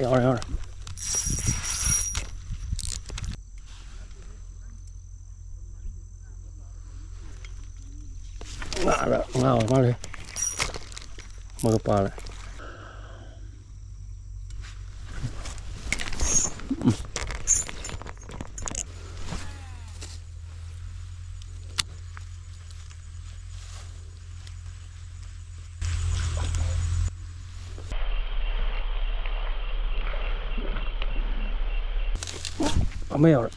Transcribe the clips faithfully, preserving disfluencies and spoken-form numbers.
ꯌꯥꯎꯔꯦ, ꯌꯥꯎꯔꯦ꯫ ꯉꯥꯗ ꯉꯥ ꯑꯣꯏ ꯃꯥꯜꯂꯦ꯫ ꯑꯃꯒ ꯄꯥꯜꯂꯦ꯫ ꯑꯃ ꯌꯥꯎꯔꯦ꯫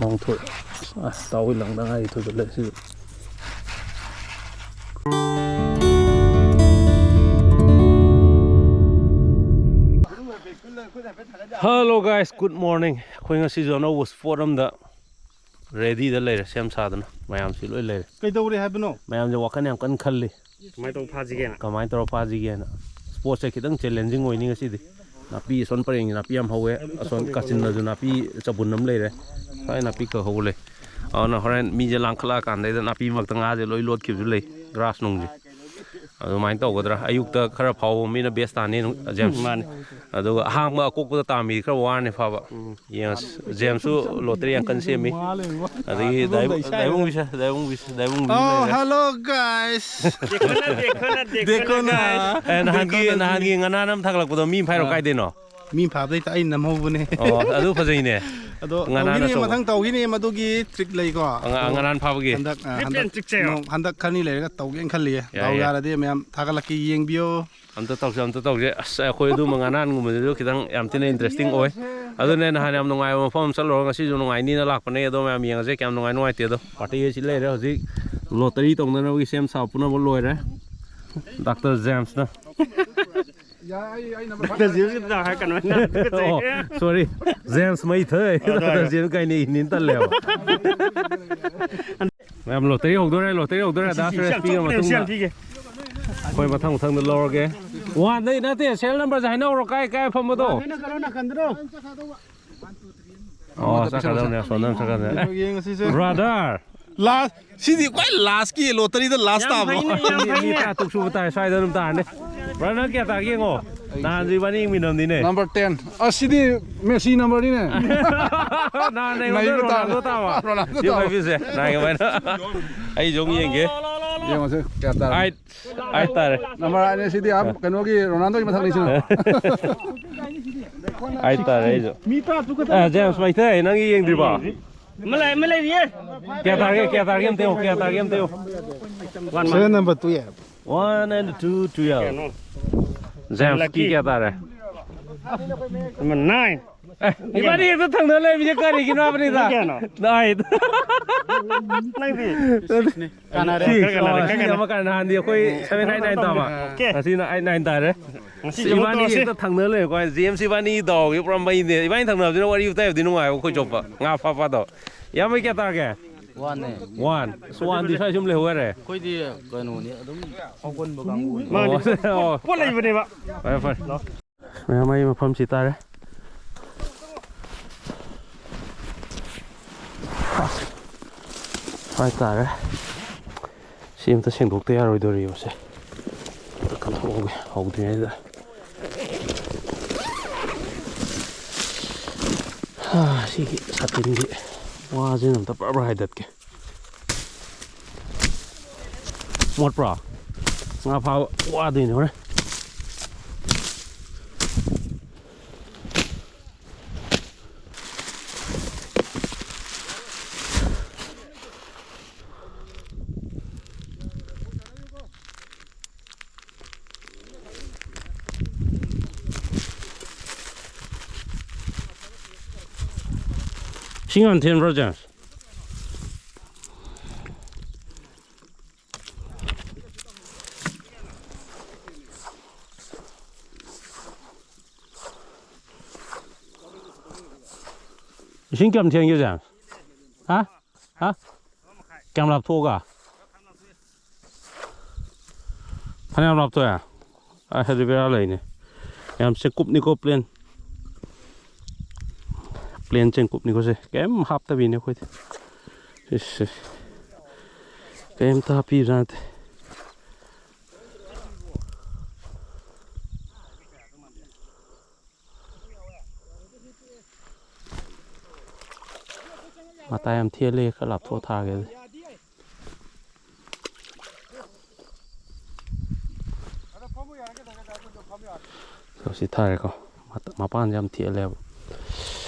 ꯃꯥꯡꯊꯣꯛꯑꯦ꯫ ꯑꯁ, ꯇꯥꯑꯣꯏ ꯂꯪꯗ ꯉꯥꯏꯔꯤ ꯊꯣꯏꯒꯠꯂꯦ ꯁꯤꯁꯨ꯫ Hello guys, good morning. ꯑꯩꯈꯣꯏ ꯉꯁꯤꯁꯨ ꯑꯅꯧꯕ spot ꯑꯝꯗ readyꯗ ꯂꯩꯔꯦ, ꯁꯦꯝ ꯁꯥꯗꯅ ꯃꯌꯥꯝꯁꯤ ꯂꯣꯏ ꯂꯩꯔꯦ꯫ ꯀꯩꯗꯧꯔꯦ ꯍꯥꯏꯕꯅꯣ? ꯃꯌꯥꯝꯁꯦ ꯋꯥꯈꯜ ꯌꯥꯝ ꯀꯟꯅ ꯈꯜꯂꯤ꯫ ꯀꯃꯥꯏꯅ ꯇꯧꯕ ꯐꯥꯁꯤꯒꯦꯅ? ꯀꯃꯥꯏꯅ ꯇꯧꯔ ꯐꯥꯁꯤꯒꯦꯅ꯫ Spotꯁꯦ ꯈꯤꯇꯪ challenging ꯑꯣꯏꯅꯤ ꯉꯁꯤꯗꯤ꯫ ꯅꯥꯄꯤ ꯑꯁꯣꯟ ꯄꯔꯦꯡꯒꯤ ꯅꯥꯄꯤ ꯌꯥꯝ ꯍꯧꯋꯦ꯫ ꯑꯁꯣꯟ ꯀꯥꯆꯤꯟꯗꯁꯨ ꯅꯥꯄꯤ ꯆꯕꯨꯟ ꯑꯃ ꯂꯩꯔꯦ꯫ ꯁ꯭ꯋꯥꯏ ꯅꯥꯄꯤ ꯈꯔ ꯍꯧꯕ ꯂꯩ꯫ ꯑꯗꯨꯅ ꯍꯣꯔꯦꯟ ꯃꯤꯁꯦ ꯂꯥꯡꯈꯠꯂꯛꯑꯀꯥꯟꯗꯩꯗ ꯅꯥꯄꯤ ꯃꯔꯛꯇ ꯉꯥꯁꯦ ꯂꯣꯏ ꯂꯣꯠꯈꯤꯕꯁꯨ ꯂꯩ, grass ꯅꯨꯡꯁꯦ꯫ ꯑꯗꯨꯃꯥꯏꯅ ꯇꯧꯒꯗ꯭ꯔꯥ? ꯑꯌꯨꯛꯇ ꯈꯔ ꯐꯥꯎꯕ ꯃꯤꯅ best ꯇꯥꯅꯤ, ꯖꯦꯝꯁ꯫ ꯃꯥꯅꯤ꯫ ꯑꯗꯨꯒ ꯑꯍꯥꯡꯕ ꯑꯀꯣꯛꯄꯗ ꯇꯥꯝꯃꯤꯗꯤ ꯈꯔ ꯋꯥꯔꯅꯤ ꯐꯥꯕ꯫ ꯎꯝ꯫ ꯌꯦꯡꯉꯁꯤ꯫ ꯖꯦꯝꯁꯁꯨ lottery ꯌꯥꯝ ꯀꯟꯅ ꯁꯦꯝꯃꯤ꯫ ꯃꯥ ꯂꯩꯕ꯫ ꯑꯗꯒꯤ ꯑꯗꯨꯝ ꯗꯥꯏꯕꯨꯡ-, ꯂꯩ ꯁꯥꯏ꯫ ꯗꯥꯏꯕꯨꯡꯕꯤꯁꯦ, ꯗꯥꯏꯕꯨꯡꯕꯤꯁꯦ, ꯗꯥꯏꯕꯨꯡꯕꯤ ꯑꯣ, ꯂꯩꯔꯦ꯫ Hello guys꯫ देखो ना, देखो ना, देखो ना, देखो ना। Guys꯫ ꯑꯦ, ꯅꯍꯥꯟꯒꯤ, देखो ना। ꯅꯍꯥꯟꯒꯤ ꯉꯅꯥꯟ ꯑꯃ ꯊꯥꯒꯠꯂꯛꯄꯗꯣ ꯃꯤ ꯐꯥꯏꯔꯣ ꯑꯥ꯫ ꯀꯥꯏꯗꯩꯅꯣ? ꯃꯤ ꯐꯥꯕꯗꯩ ꯑꯩ ꯅꯝꯍꯧꯕꯅꯦ꯫ ꯑꯣ, ꯑꯗꯨ ꯐꯖꯩꯅꯦ꯫ ꯑꯗꯣ ꯉꯅꯥꯟ ꯇꯧꯈꯤꯅꯤ, ꯑꯆꯧꯕ꯫ ꯃꯊꯪ ꯇꯧꯈꯤꯅꯤ, ꯃꯗꯨꯒꯤ trick ꯂꯩꯀꯣ꯫ ꯉ-, ꯉꯅꯥꯟ ꯐꯥꯕꯒꯤ? ꯍꯟꯗꯛ, ꯑ, ꯍꯟꯗꯛ ꯅꯣꯡ, ꯍꯟꯗꯛ ꯈꯔꯅꯤ ꯂꯩꯔꯒ ꯇꯧꯒꯦꯅ ꯈꯜꯂꯤꯌꯦ꯫ ꯌꯥꯏ, ꯗꯥꯎ ꯌꯥꯏ꯫ ꯌꯥꯔꯗꯤ ꯃꯌꯥꯝ ꯊꯥꯒꯠꯂꯛꯀꯦ, ꯌꯦꯡꯕꯤꯌꯣ꯫ ꯑꯝꯇ ꯇꯧꯁꯦ, ꯑꯝꯇ ꯇꯧꯁꯦ꯫ ꯑꯁ, ꯑꯩꯈꯣꯏ ꯑꯗꯨꯝꯕ ꯉꯅꯥꯟꯒꯨꯝꯕꯁꯤꯁꯨ ꯈꯤꯇꯪ ꯌꯥꯝ ꯊꯤꯅ interesting ꯑꯣꯏ꯫ ꯑꯗꯨꯅꯦ ꯅꯍꯥꯟ ꯌꯥꯝ ꯅꯨꯡꯉꯥꯏꯕ ꯃꯐꯝ ꯑꯃ ꯆꯠꯂꯨꯔꯒ ꯉꯁꯤꯁꯨ ꯅꯨꯡꯉꯥꯏꯅꯤꯅ ꯂꯥꯛꯄꯅꯦ꯫ ꯑꯗꯣ ꯃꯌꯥꯝ ꯌꯦꯡꯉꯁꯦ ꯀꯌꯥꯝ ꯅꯨꯡꯉꯥꯏ ꯅꯨꯡꯉꯥꯏꯇꯦ ꯑꯗꯣ꯫ Party ꯑꯁꯤ ꯂꯩꯔꯦ ꯍꯧꯖꯤꯛ꯫ Lottery ꯇꯧꯅꯅꯕꯒꯤ ꯁꯦꯝ ꯁꯥꯕ ꯄꯨꯝꯅꯃꯛ ꯂꯣꯏꯔꯦ꯫ Doctor ꯖꯦꯝꯁꯅ꯫ Doctor ꯖꯦꯝꯁꯀꯤꯗꯣ ꯍꯥꯏꯔꯛꯀꯅꯨ꯫ ꯑꯣ, sorry꯫ ꯖꯦꯝꯁ ꯃꯩꯊꯩ꯫ ꯑꯣ, ꯑꯗꯨ ꯍꯥꯏꯔꯣ꯫ Doctor ꯖꯦꯝꯁ ꯀꯥꯏꯅ ꯏꯅꯤꯅ ꯇꯜꯂꯦꯕ꯫ ꯃꯌꯥꯝ lottery ꯍꯧꯗꯣꯔꯦ, lottery ꯍꯧꯗꯣꯔꯦ꯫ ꯁꯤ, ꯁꯤ, ꯗꯥꯁ ꯁꯤ, ꯌꯥꯝ ꯔꯦꯁꯄꯤꯒ ꯆꯥꯎꯈꯠꯂꯦ, ꯁꯤ ꯃꯇꯨꯡꯗ ꯌꯥꯝ ꯄꯤꯒꯦ꯫ ꯑꯩꯈꯣꯏ ꯃꯊꯪ ꯃꯊꯪꯗ ꯂꯧꯔꯒꯦ꯫ ꯋꯥꯟꯗꯩ ꯅꯠꯇꯦ, ꯁꯦꯔꯤꯌꯦꯜ ꯅꯝꯕꯔꯁꯦ ꯍꯥꯏꯅꯧꯔꯣ, ꯀꯥꯏ ꯀꯥꯏ ꯐꯝꯕꯗꯣ? ꯀꯩꯅꯣ ꯅꯥꯀꯟꯗꯅꯣ? ꯑꯣ, ꯆꯠꯈ꯭ꯔꯗꯧꯅꯦ, ꯑꯁꯣꯝꯗ ꯑꯃ ꯆꯠꯈ꯭ꯔꯗꯧꯅꯦ꯫ ꯌꯦꯡꯉꯁꯤꯁꯦ꯫ ꯕ꯭ꯔꯥꯗꯔ! ꯂꯥꯁ, ꯁꯤꯗꯤ ꯈ꯭ꯋꯥꯏ ꯂꯥꯁꯀꯤ ꯂꯣꯇꯔꯤꯗ ꯂꯥꯁ ꯌꯥꯝ ꯇꯥꯕ꯭ꯔꯣ? ꯐꯩꯅꯦ, ꯌꯥꯝ ꯃꯤ, ꯃꯤ ꯐꯩꯅꯦ꯫ ꯇꯔꯥ ꯇꯔꯨꯛ ꯁꯨꯕ ꯇꯥꯏ, ꯁ꯭ꯋꯥꯏꯗ ꯑꯗꯨꯝ ꯇꯥꯔꯅꯤ꯫ ꯕ꯭ꯔꯥꯗꯔ, ꯅꯪ ꯀꯌꯥ ꯇꯥꯒꯦ ꯌꯦꯡꯉꯣ꯫ ꯅꯍꯥꯟꯁꯨ ꯏꯕꯥꯅꯤ ꯌꯦꯡꯃꯤꯟꯅꯕꯅꯤꯅꯦ꯫ Number ten. ꯑꯁ, ꯁꯤꯗꯤ ꯃꯦꯁꯤ ꯅꯝꯕꯔꯅꯤꯅꯦ꯫ ꯅꯍꯥꯟ ꯑꯩꯉꯣꯟꯗ ꯅꯩꯕ ꯇꯥꯕ꯫ ꯔꯣꯅꯥꯜꯗꯣ ꯇꯥꯕ꯫ ꯔꯣꯅꯥꯜꯗꯣ ꯌꯦꯡꯉꯣ ꯇꯥꯕ꯫ ꯍꯥꯏꯕꯤꯁꯦ, ꯅꯍꯥꯟꯒꯤ ꯑꯗꯨꯃꯥꯏꯅ꯫ ꯑꯩꯁꯨ ꯑꯃꯨꯛ ꯌꯦꯡꯒꯦ꯫ ꯌꯦꯡꯉꯁꯦ, ꯀꯌꯥ ꯇꯥꯔꯦ? ꯑꯥꯏꯠ, ꯑꯥꯏꯠ ꯇꯥꯔꯦ꯫ ꯅꯝꯕꯔ ꯑꯥꯏꯠꯅꯦ ꯁꯤꯗꯤ, ꯑꯥ, ꯀꯩꯅꯣꯒꯤ ꯔꯣꯅꯥꯜꯗꯣꯒꯤ ꯃꯊꯛꯅꯤ ꯁꯤꯅ꯫ ꯑꯥꯏꯠ ꯇꯥꯔꯦ ꯑꯩꯁꯨ꯫ ꯃꯤ ꯇꯔꯥ ꯇꯔꯨꯛ ꯈꯛꯇ꯫ ꯑꯦ, ꯖꯦꯝꯁ ꯃꯩꯇꯩ, ꯅꯪꯒꯤ ꯌꯦꯡꯗ꯭ꯔꯤꯕꯣ? ꯑꯃ ꯂꯩ, ꯑꯃ ꯂꯩꯔꯤꯌꯦ꯫ ꯀꯌꯥ ꯇꯥꯔꯒꯦ? ꯀꯌꯥ ꯇꯥꯔꯒꯦ? ꯑꯝꯇ ꯌꯦꯡꯉꯣ, ꯀꯌꯥ ꯇꯥꯔꯒꯦ? ꯑꯝꯇ ꯌꯦꯡꯉꯣ꯫ ꯁꯦꯔꯤꯌꯦꯜ ꯅꯝꯕꯔ ꯇꯨ ꯌꯥꯏ꯫ One and two twelve. ꯖꯦꯝꯁꯀꯤ ꯀꯌꯥ ꯇꯥꯔꯦ? Number nine. ꯑꯦ, ꯏꯕꯥꯅꯤ ꯍꯦꯛꯇ ꯊꯪꯅ ꯂꯩꯔꯝꯃꯤꯁꯦ ꯀꯔꯤꯒꯤꯅꯣ ꯍꯥꯏꯕꯅꯤꯗ꯫ ꯅꯪ ꯀꯌꯥꯅꯣ? Nine꯫ ꯅꯪꯗꯤ? Six꯫ ꯀꯥꯟꯅꯔꯦ꯫ Six꯫ ꯈꯔ ꯀꯥꯟꯅꯔꯦ, ꯑꯣ, ꯈꯔ ꯁꯤꯅ ꯀꯥꯟꯅꯔꯦ꯫ ꯑꯃ ꯀꯥꯟꯅ ꯅꯍꯥꯟꯗꯤ ꯑꯩꯈꯣꯏ seven nine nine ꯇꯥꯕ꯫ Okay꯫ ꯉꯁꯤꯅ eight nine ꯇꯥꯔꯦ꯫ ꯉꯁꯤꯁꯨ ꯑꯃꯨꯛ ꯏꯕꯥꯅꯤ ꯇꯧꯔꯁꯤ꯫ ꯍꯦꯛꯇ ꯊꯪꯅ ꯂꯩꯔꯦꯀꯣ꯫ ꯖꯦꯝꯁ ꯏꯕꯥꯅꯤ ꯗꯥꯎꯒꯤ ꯄꯨꯔꯥ ꯃꯩꯅꯦ꯫ ꯏꯕꯥꯅꯤ ꯊꯪꯅꯕꯁꯤꯅ ꯋꯥꯔꯤ ꯋꯥꯇꯥꯏꯕꯨꯗꯤ ꯅꯨꯡꯉꯥꯏꯕ, ꯑꯩꯈꯣꯏ ꯆꯣꯞꯄ꯫ ꯉꯥ ꯐꯥ ꯐꯥꯗꯣ꯫ ꯏꯌꯥꯝꯕꯩ ꯀꯌꯥ ꯇꯥꯔꯒꯦ? One ꯅꯦ꯫ One꯫ ꯑꯁ, one ꯗꯤ ꯁ꯭ꯋꯥꯏ ꯁꯨꯝ ꯂꯩꯍꯧ ꯌꯥꯔꯦ꯫ ꯑꯩꯈꯣꯏꯗꯤ ꯀꯩꯅꯣꯅꯤ, ꯑꯗꯨꯝ ꯍꯧꯒꯟꯕ ꯀꯥꯡꯕꯨꯅꯤ꯫ ꯃꯥꯅꯤ꯫ ꯑꯣ꯫ ꯄꯣꯠ ꯂꯩꯕꯅꯦꯕ꯫ ꯐꯔꯦ, ꯐꯔꯦ꯫ ꯃꯌꯥꯝ ꯑꯩ ꯃꯐꯝꯁꯤ ꯇꯥꯔꯦ꯫ ꯍꯥꯏꯇꯥꯔꯦ꯫ ꯁꯤ ꯑꯝꯇ ꯁꯦꯡꯗꯣꯛꯇ ꯌꯥꯔꯣꯏꯗꯣꯔꯤꯕꯁꯦ꯫ ꯑꯝꯇ ꯀꯟꯊꯣꯛꯍꯧꯒꯦ ꯍꯧꯗ꯭ꯔꯤꯉꯩꯗ꯫ ꯍꯥ, ꯁꯤꯒꯤ ꯁꯥꯇꯤꯟꯒꯤ ꯋꯥꯁꯤꯅ ꯑꯝꯇ ꯄ꯭ꯔꯞ ꯄ꯭ꯔꯞ ꯍꯥꯏꯗꯠꯀꯦ꯫ ꯃꯣꯠꯄ꯭ꯔꯣ? ꯉꯥ ꯐꯥꯕ ꯋꯥꯗꯣꯏꯅꯦ ꯍꯣꯔꯦꯟ꯫ ꯏꯁꯤꯡ ꯌꯥꯝ ꯊꯦꯟꯕ꯭ꯔꯣ, ꯖꯦꯝꯁ? ꯏꯁꯤꯡ ꯀꯌꯥꯝ ꯊꯦꯟꯒꯦ, ꯖꯦꯝꯁ? ꯍꯥ? ꯍꯥ? ꯀꯌꯥꯝ ꯂꯥꯞꯊꯣꯛꯑꯒ? ꯐꯅꯌꯥꯝ ꯂꯥꯞꯊꯣꯛꯑꯦ꯫ ꯑ, ꯍꯧꯖꯤꯛ ꯕꯦꯔꯥ ꯂꯩꯅꯦ꯫ ꯌꯥꯝ ꯆꯦꯡꯀꯨꯞꯅꯤꯀꯣ, ꯄ꯭ꯂꯦꯟ꯫ ꯄ꯭ꯂꯦꯟ ꯆꯦꯡꯀꯨꯞꯅꯤꯀꯣ ꯁꯦ꯫ ꯀꯩꯝ ꯍꯥꯞꯇꯕꯤꯅꯦ ꯑꯩꯈꯣꯏꯗꯤ꯫ ꯏꯁ, ꯏꯁ꯫ ꯀꯩꯝꯇ ꯍꯥꯞꯄꯤꯕꯖꯥꯠ ꯅꯠꯇꯦ꯫ ꯃꯇꯥꯏ ꯌꯥꯝ ꯊꯦꯜꯂꯦ, ꯈꯔ ꯂꯥꯞꯊꯣꯛꯑ ꯊꯥꯒꯦ ꯑꯗꯨꯗꯤ꯫ ꯁꯤ ꯊꯥꯔꯦꯀꯣ꯫ ꯃꯄꯥꯟꯁꯦ ꯌꯥꯝ ꯊꯦꯜꯂꯦꯕ꯫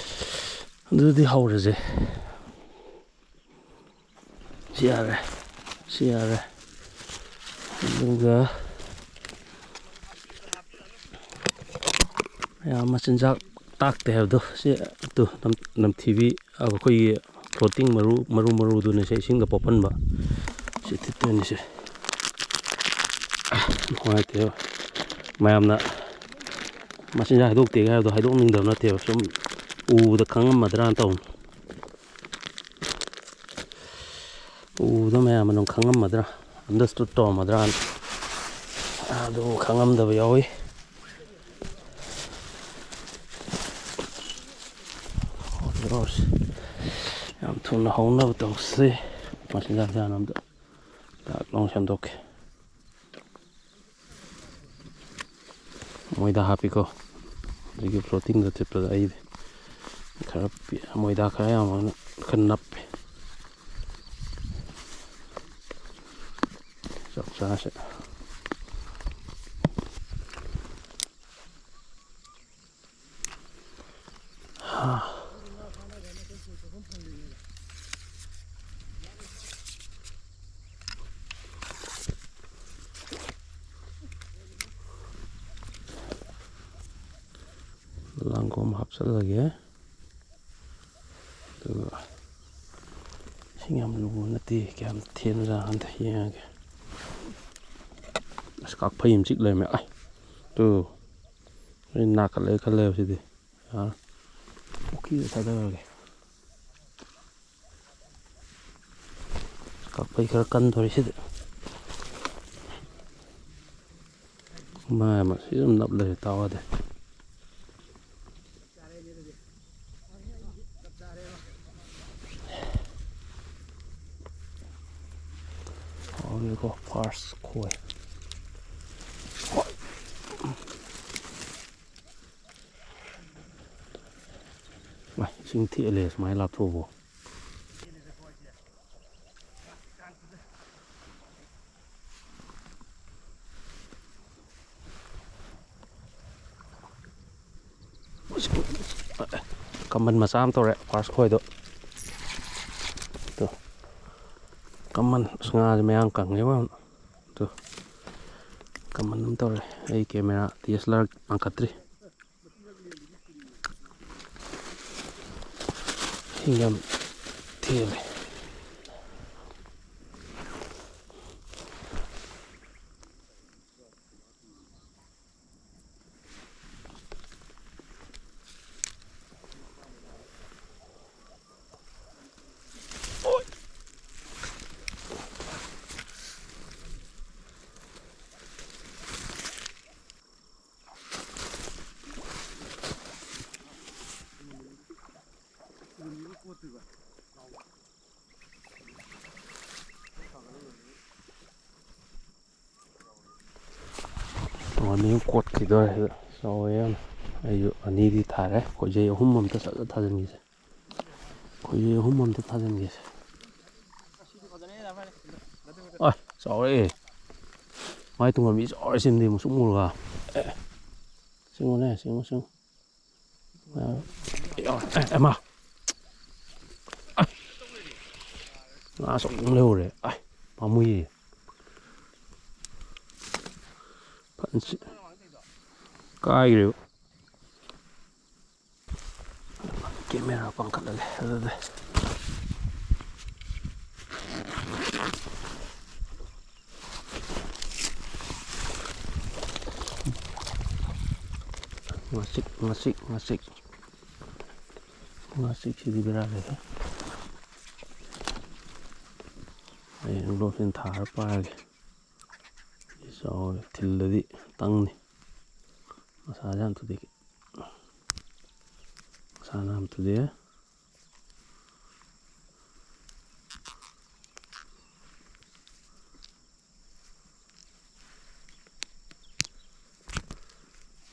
ꯑꯗꯨꯗꯤ ꯍꯧꯔꯁꯦ꯫ ꯁꯤ ꯌꯥꯔꯦ꯫ ꯁꯤ ꯌꯥꯔꯦ꯫ ꯑꯗꯨꯒ ꯃꯌꯥꯝ ꯃꯆꯤꯟꯖꯥꯛ ꯇꯥꯛꯇꯦ ꯍꯥꯏꯕꯗꯣ, ꯁꯤ ꯇꯨ ꯅꯝ-, ꯅꯝꯊꯤꯕꯤ ꯑꯩꯈꯣꯏꯒꯤ floating ꯃꯔꯨ, ꯃꯔꯨ ꯃꯔꯨꯗꯨꯅꯦ ꯁꯦ ꯏꯁꯤꯡꯗ ꯄꯣꯞꯍꯟꯕ꯫ ꯁꯤ ꯊꯤꯠꯇꯣꯏꯅꯤ ꯁꯦ꯫ ꯅꯨꯡꯉꯥꯏꯇꯦꯕ꯫ ꯃꯌꯥꯝꯅ ꯃꯆꯤꯟꯖꯥꯛ ꯍꯥꯏꯗꯣꯛꯇꯦꯒ ꯍꯥꯏꯕꯗꯣ ꯍꯥꯏꯗꯣꯛꯅꯤꯡꯗꯕ ꯅꯠꯇꯦꯕ, ꯁꯨꯝ ꯎꯕꯗ ꯈꯪꯉꯝꯃꯗ꯭ꯔꯥꯅ ꯇꯧꯕꯅꯤ꯫ ꯎꯕꯗ ꯃꯌꯥꯝ ꯑꯗꯨꯝ ꯈꯪꯉꯝꯃꯗ꯭ꯔꯥ, understood ꯇꯧꯔꯝꯃꯗ꯭ꯔꯥꯅ꯫ ꯑꯗꯨ ꯈꯪꯉꯝꯗꯕ ꯌꯥꯎꯏ꯫ ꯌꯥꯝ ꯊꯨꯅ ꯍꯧꯅꯕ ꯇꯧꯁꯤ꯫ ꯃꯆꯤꯟꯖꯥꯛ ꯆꯥꯅꯕꯗ ꯗꯥꯛ ꯂꯥꯎ ꯁꯦꯝꯗꯣꯛꯀꯦ꯫ ꯃꯣꯏꯗ ꯍꯥꯞꯄꯤꯀꯣ꯫ ꯑꯗꯒꯤ floatingꯗ ꯊꯤꯠꯄꯗ ꯑꯩꯗꯤ ꯈꯔ ꯄꯤ-, ꯃꯣꯏꯗ ꯈꯔ ꯌꯥꯝꯕꯅ ꯈꯔ ꯅꯞꯄꯦ꯫ ꯆꯞ ꯆꯥꯁꯦ꯫ ꯂꯥꯡꯒꯣꯝ ꯍꯥꯞꯆꯜꯂꯒꯦ꯫ ꯑꯗꯨꯒ ꯏꯁꯤꯡ ꯌꯥꯝ ꯂꯨꯕ ꯅꯠꯇꯦ, ꯀꯌꯥꯝ ꯊꯦꯟꯕꯖꯥꯠꯅꯣ ꯑꯝꯇ ꯌꯦꯡꯉꯒꯦ꯫ ꯑꯁ, ꯀꯥꯛꯐꯩ ꯑꯃ ꯆꯤꯛ ꯂꯩꯔꯝꯃꯦ꯫ ꯑꯥꯏ, ꯇꯨ, ꯑꯩ ꯅꯥꯀꯠꯂꯒ ꯈꯜꯂꯦꯕ ꯁꯤꯗꯤ꯫ ꯌꯥꯔꯦ꯫ ꯄꯨꯈ꯭ꯔꯤꯗ ꯊꯥꯗꯔꯒꯦ꯫ ꯀꯥꯛꯐꯩ ꯈꯔ ꯀꯟꯗꯣꯔꯤ ꯁꯤꯗꯤ꯫ ꯃꯥ ꯃꯁꯤ ꯑꯗꯨꯝ ꯅꯞ ꯂꯩꯔꯦ, ꯇꯥꯎ ꯌꯥꯗꯦ꯫ ꯍꯧꯔꯦꯀꯣ, ꯐꯥꯔꯁ ꯈꯣꯏ꯫ ꯃꯥ, ꯏꯁꯤꯡ ꯊꯦꯜꯂꯦ ꯁꯨꯃꯥꯏꯅ ꯂꯥꯞꯊꯣꯛꯑꯕꯣ꯫ ꯀꯃꯟ ꯃꯆꯥ ꯑꯃ ꯇꯧꯔꯦ, ꯐꯥꯔꯁ ꯈꯣꯏꯗꯣ꯫ ꯇꯨ꯫ ꯀꯃꯟ꯫ ꯑꯁ, ꯉꯥꯁꯦ ꯃꯌꯥꯡ ꯀꯪꯉꯦꯕ꯫ ꯇꯨ꯫ ꯀꯃꯟ ꯑꯃ ꯇꯧꯔꯦ꯫ ꯑꯩ camera D S L R ꯄꯥꯡꯈꯠꯇ꯭ꯔꯤ꯫ ꯏꯁꯤꯡ ꯌꯥꯝ ꯊꯦꯜꯂꯦ꯫ ꯑꯅꯤ ꯀꯣꯠꯈꯤꯗꯣꯔꯦ ꯁꯤꯗ꯫ ꯆꯥꯎꯋꯦ ꯌꯥꯝꯅ꯫ ꯑꯩꯁꯨ ꯑꯅꯤꯗꯤ ꯊꯥꯔꯦ꯫ ꯈꯣꯏꯖꯩ ꯑꯍꯨꯝ ꯑꯝꯇ ꯁꯠ ꯁꯠ ꯊꯥꯖꯤꯟꯈꯤꯁꯦ꯫ ꯈꯣꯏꯖꯩ ꯑꯍꯨꯝ ꯑꯝꯇ ꯊꯥꯖꯤꯟꯈꯤꯁꯦ꯫ ꯑ, ꯆꯥꯎꯔꯛꯑꯦ꯫ ꯃꯥꯏ ꯇꯨꯡꯍꯟꯕꯤ ꯆꯥꯎꯔꯦ ꯁꯤꯃꯗꯤ, ꯃꯨꯁꯨꯛ ꯃꯨꯔꯒ꯫ ꯑꯦ, ꯁꯤꯡꯉꯨꯅꯦ, ꯁꯤꯡꯉꯨ, ꯁꯤꯡꯉꯨ꯫ ꯑꯦ, ꯑꯦ, ꯑꯃ꯫ ꯑ꯫ ꯉꯥ ꯑꯆꯧꯕ ꯑꯃ ꯂꯩꯍꯧꯔꯦ꯫ ꯑ, ꯄꯥꯝꯃꯨꯏꯌꯦ꯫ ꯐꯖꯅ ꯁꯤ-, ꯀꯥꯏꯈ꯭ꯔꯦꯕ꯫ ꯀꯦꯃꯦꯔꯥ ꯄꯥꯡꯈꯠꯂꯒꯦ ꯑꯗꯨꯗꯤ꯫ ꯉꯥꯆꯤꯛ, ꯉꯥꯆꯤꯛ, ꯉꯥꯆꯤꯛ꯫ ꯉꯥꯆꯤꯛꯁꯤꯗꯤ ꯕꯦꯔꯥ ꯂꯩꯍꯦ꯫ ꯑꯩ ꯒ꯭ꯂꯣꯞꯁꯤꯅ ꯊꯥꯔ ꯄꯥꯏꯔꯒꯦ꯫ ꯁꯤꯁꯨ ꯆꯥꯎꯔꯦ꯫ ꯊꯤꯜꯂꯗꯤ ꯇꯪꯅꯤ꯫ ꯃꯁꯥꯁꯦ ꯌꯥꯝ ꯊꯨꯗꯦꯛꯏ꯫ ꯃꯁꯥꯅ ꯌꯥꯝ ꯊꯨꯗꯦꯛꯑꯦ꯫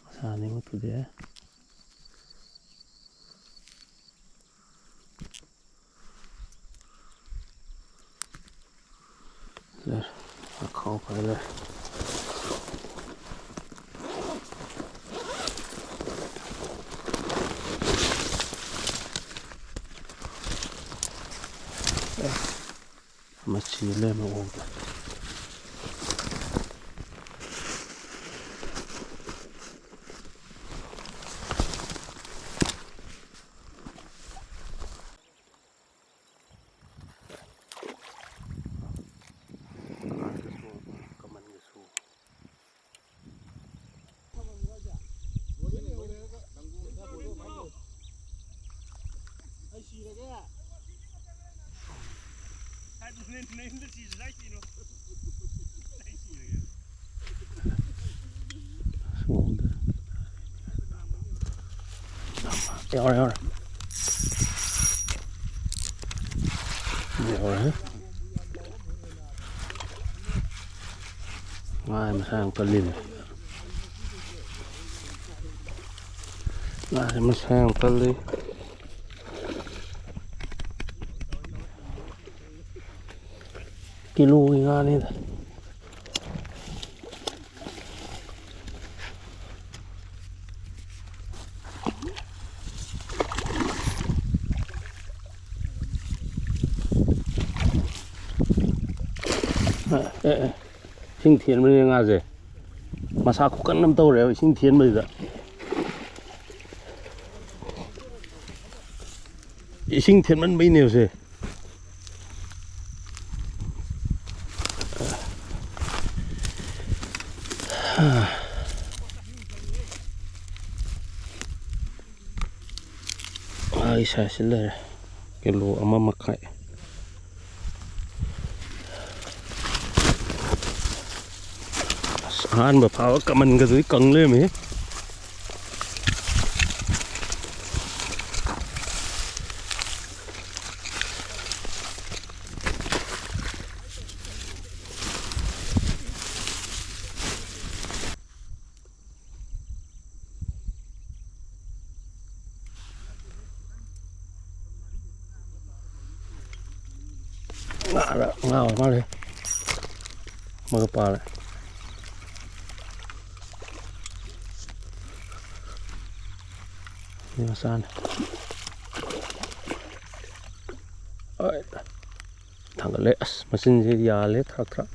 ꯃꯁꯥ ꯑꯅꯤꯃꯛ ꯊꯨꯗꯦꯛꯑꯦ꯫ ꯂꯩꯔꯦ꯫ ꯆꯥꯛꯈꯥꯎ ꯐꯔꯦ꯫ ꯃꯆꯤ ꯂꯩꯔꯝꯃꯦ ꯑꯣꯛꯇ꯫ ꯌꯥꯎꯔꯦ, ꯌꯥꯎꯔꯦ꯫ ꯌꯥꯎꯔꯦ꯫ ꯉꯥ ꯃꯁꯥ ꯌꯥꯝ ꯀꯜꯂꯤꯅꯦ꯫ ꯉꯥꯁꯦ ꯃꯁꯥ ꯌꯥꯝ ꯀꯜꯂꯤ꯫ ꯀꯤꯂꯣꯒꯤ ꯉꯥꯅꯤꯗ꯫ ꯑꯦ, ꯑꯦ, ꯏꯁꯤꯡ ꯊꯦꯟꯕꯅꯤꯅ ꯉꯥꯁꯦ ꯃꯁꯥ ꯈꯨꯀꯟ ꯑꯃ ꯇꯧꯔꯦꯕ ꯏꯁꯤꯡ ꯊꯦꯟꯕꯁꯤꯗ꯫ ꯏꯁꯤꯡ ꯊꯦꯟꯃꯟꯕꯩꯅꯦꯕꯁꯦ꯫ ꯑꯩ ꯁꯥꯏꯖꯁꯤ ꯂꯩꯔꯦ꯫ ꯀꯤꯂꯣ ꯑꯃ ꯃꯈꯥꯏ꯫ ꯑꯍꯥꯟꯕ ꯐꯥꯕ ꯀꯃꯟꯒꯗꯨꯗꯤ ꯀꯪ ꯂꯩꯔꯝꯃꯦ꯫ ꯉꯥꯔ ꯉꯥ ꯑꯣꯏ ꯃꯥꯜꯂꯦ꯫ ꯑꯃꯒ ꯄꯥꯔꯦ꯫ ꯁꯤ ꯃꯆꯥꯅꯤ꯫ ꯍꯣꯏ꯫ ꯊꯥꯡꯒꯠꯂꯦ꯫ ꯑꯁ, ꯃꯆꯤꯟꯁꯦ ꯌꯥꯜꯂꯦ ꯊ꯭ꯔꯛ ꯊ꯭ꯔꯛ꯫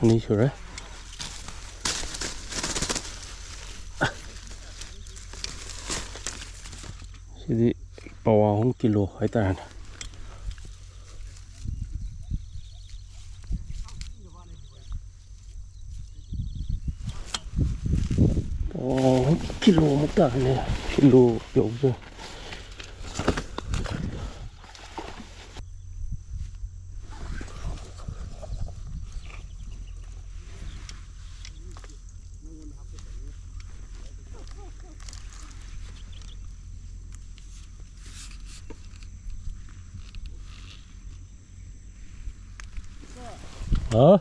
ꯑꯅꯤ ꯁꯨꯔꯦ꯫ ꯁꯤꯗꯤ ꯄꯋꯥ ꯑꯍꯨꯝ ꯀꯤꯂꯣ ꯍꯥꯏꯇꯥꯔꯦꯅꯦ꯫ ꯑꯣ, ꯀꯤꯂꯣꯃꯨꯛ ꯇꯥꯔꯅꯦ꯫ ꯀꯤꯂꯣ ꯌꯧꯗꯣꯔꯦ꯫ ꯍꯥ?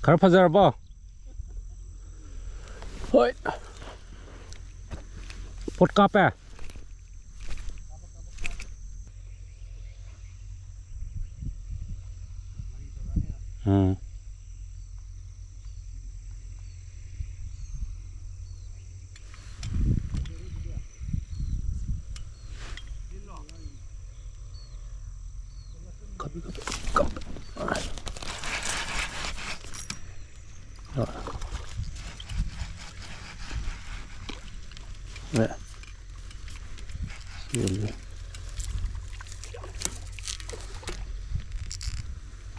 ꯈꯔ ꯐꯖꯔꯕꯣ? ꯍꯣꯏ꯫ ꯄꯣꯠ ꯀꯥꯞꯄꯦ꯫ ꯎꯝ꯫ ꯀꯞꯄꯤ, ꯀꯞꯄꯤ, ꯀꯞꯄꯤ꯫ ꯑ꯫ ꯑꯦ꯫ ꯁꯤ ꯑꯣꯏꯔꯦ꯫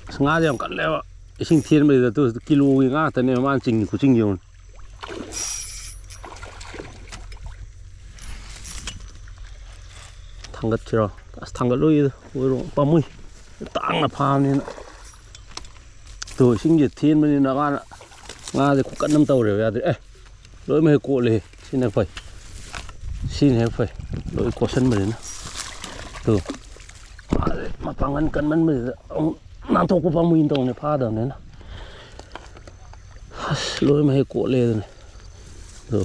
ꯑꯁ, ꯉꯥꯁꯦ ꯌꯥꯝ ꯀꯜꯂꯦꯕ꯫ ꯏꯁꯤꯡ ꯊꯦꯟꯕꯁꯤꯗ ꯇꯨ ꯀꯤꯂꯣꯒꯤ ꯉꯥ ꯉꯥꯛꯇꯅꯦꯕ ꯃꯥꯅ ꯆꯤꯡꯉꯤ ꯈꯨꯆꯤꯡꯁꯦ ꯌꯦꯡꯉꯨꯅꯦ꯫ ꯊꯥꯡꯒꯠꯁꯤꯔꯣ? ꯑꯁ, ꯊꯥꯡꯒꯠꯂꯣꯏꯗ, ꯑꯣꯏꯔꯣ, ꯄꯥꯝꯃꯨꯏ꯫ ꯇꯥꯡꯅ ꯐꯥꯕꯅꯤꯅ꯫ ꯇꯨ, ꯏꯁꯤꯡꯁꯦ ꯊꯦꯟꯕꯅꯤꯅ ꯃꯥꯅ ꯉꯥꯁꯦ ꯈꯨꯀꯟ ꯑꯃ ꯇꯧꯔꯦꯕ, ꯌꯥꯗ꯭ꯔꯦ꯫ ꯑꯦ, ꯂꯣꯏꯅꯃꯛ ꯍꯦꯛ ꯀꯣꯠꯂꯦ꯫ ꯁꯤꯅ ꯐꯩ, ꯁꯤꯅ ꯍꯦꯛ ꯐꯩ, ꯂꯣꯏ ꯀꯣꯠꯁꯟꯕꯅꯤꯅ꯫ ꯇꯨ, ꯃꯥꯁꯦ ꯃꯄꯥꯡꯒꯜ ꯀꯟꯃꯟꯕꯁꯤꯗ ꯑꯃꯨꯛ ꯅꯥꯟꯊꯣꯛꯄ ꯄꯥꯝꯃꯨꯏꯅ ꯇꯧꯅꯦ, ꯐꯥꯗꯕꯅꯤꯅ꯫ ꯑꯁ, ꯂꯣꯏꯅꯃꯛ ꯍꯦꯛ ꯀꯣꯠꯂꯦ ꯑꯗꯨꯅꯦ꯫ ꯑꯗꯣ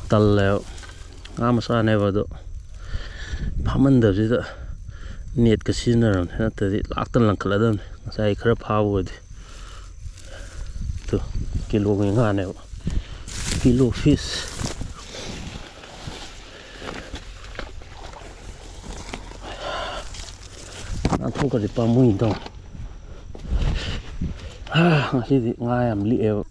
ꯇꯜꯂꯦꯕ꯫ ꯉꯥ ꯃꯆꯥꯅꯦꯕ ꯑꯗꯣ, ꯐꯥꯃꯟꯗꯕꯁꯤꯗ ꯅꯦꯠꯀ ꯁꯤꯖꯤꯟꯅꯔꯕꯅꯤ, ꯅꯠꯇ꯭ꯔꯗꯤ ꯂꯥꯛꯇꯅ ꯂꯪꯈꯠꯂꯗꯕꯅꯤ ꯉꯁꯥꯏ ꯈꯔ ꯐꯥꯕ ꯑꯣꯏꯗꯤ꯫ ꯑꯗꯣ ꯀꯤꯂꯣꯒꯤ ꯉꯥꯅꯦꯕ, ꯀꯤꯂꯣ ꯐꯤꯁ꯫ ꯅꯥꯟꯊꯣꯛꯈ꯭ꯔꯗꯤ ꯄꯥꯝꯃꯨꯏꯗꯣ꯫ ꯍꯥ, ꯉꯁꯤꯗꯤ ꯉꯥ ꯌꯥꯝ ꯂꯤꯛꯑꯦꯕ꯫